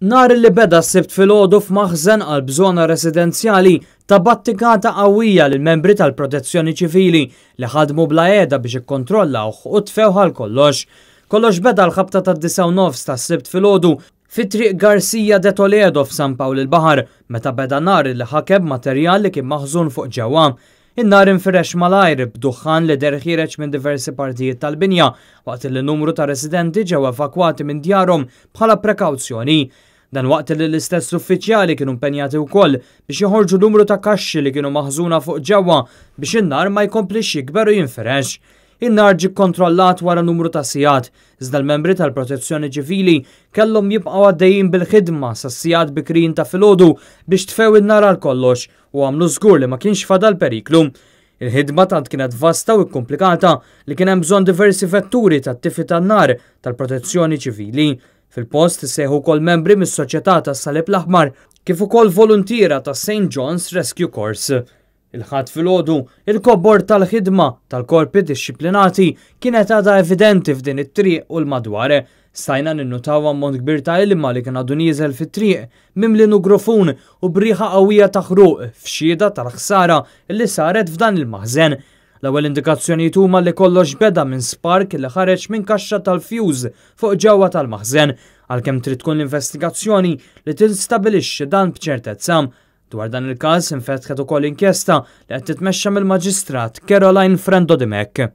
Nar li beda s-Sibt filgħodu f'maħżen qalb żona residenzjali ta battikata qawwija lill-membri tal-Protezzjoni Ċivili li ħadmu bla heda biex ikkontrollawh u tfewh għal kollox. Kollox beda l-ħabta tad-9:30 tas-Sibt filgħodu fi Triq Garcia de Toledo f'San Pawl il-Baħar meta beda nar li ħakem materjal li kien maħżun fuq ġewwa. In-nar infirex malajr b'duħħan li deher ħiereġ minn diversi partijiet tal-binja waqt li numru ta' residenti ġew evakwati minn djarhom bħala prekawzjoni. Dan waqt li l-istess uffiċjali kienu impenjati wkoll biex joħorġu numru ta' kaxxi li kienu maħżuna fuq ġewwa biex in-nar ma jkomplix jikber u jinfirex. In-nar ġie kontrollat wara numru ta' sigħat, iżda l-membri tal-Protezzjoni Ċivili kellhom jibqgħu għaddejjin bil-ħidma sas-sigħat bikrin ta' filgħodu biex tfew in-nar għal kollox u għamlu żgur li ma kienx fadal periklu. Il-ħidma tant kienet vasta u komplikata li kien hemm bżonn diversi vetturi tat-tifi tan-nar tal-Protezzjoni Ċivili. Fil-post sejħu wkoll membri mis-Soċjetà tas-Salib l-Aħmar kif ukoll voluntiera ta' St. John's Rescue Corps. Il-Ħadd filgħodu, il-kobor tal-ħidma tal-korpi dixxiplinati kienet għadha evidenti f'din it-triq u l-madwar. Stajna ninnutaw ammont kbir ta' ilma li kien għadu nieżel fit-triq, mimli nugrofun u b'riħa qawwija ta' ħruq f'xhieda tal-ħsara li saret f'dan il-maħżen. L-ewwel indikazzjonijiet huma li kollox beda minn spark li ħareġ minn kaxxa tal-fuse fuq ġewwa tal-maħżen, għalkemm trid tkun l-investigazzjoni li tistabilixxi dan b'ċertezza. Dwar dan il-każ infetħet ukoll inkjesta li qed titmexxa mill-Maġistrat Caroline Frendo Dimech.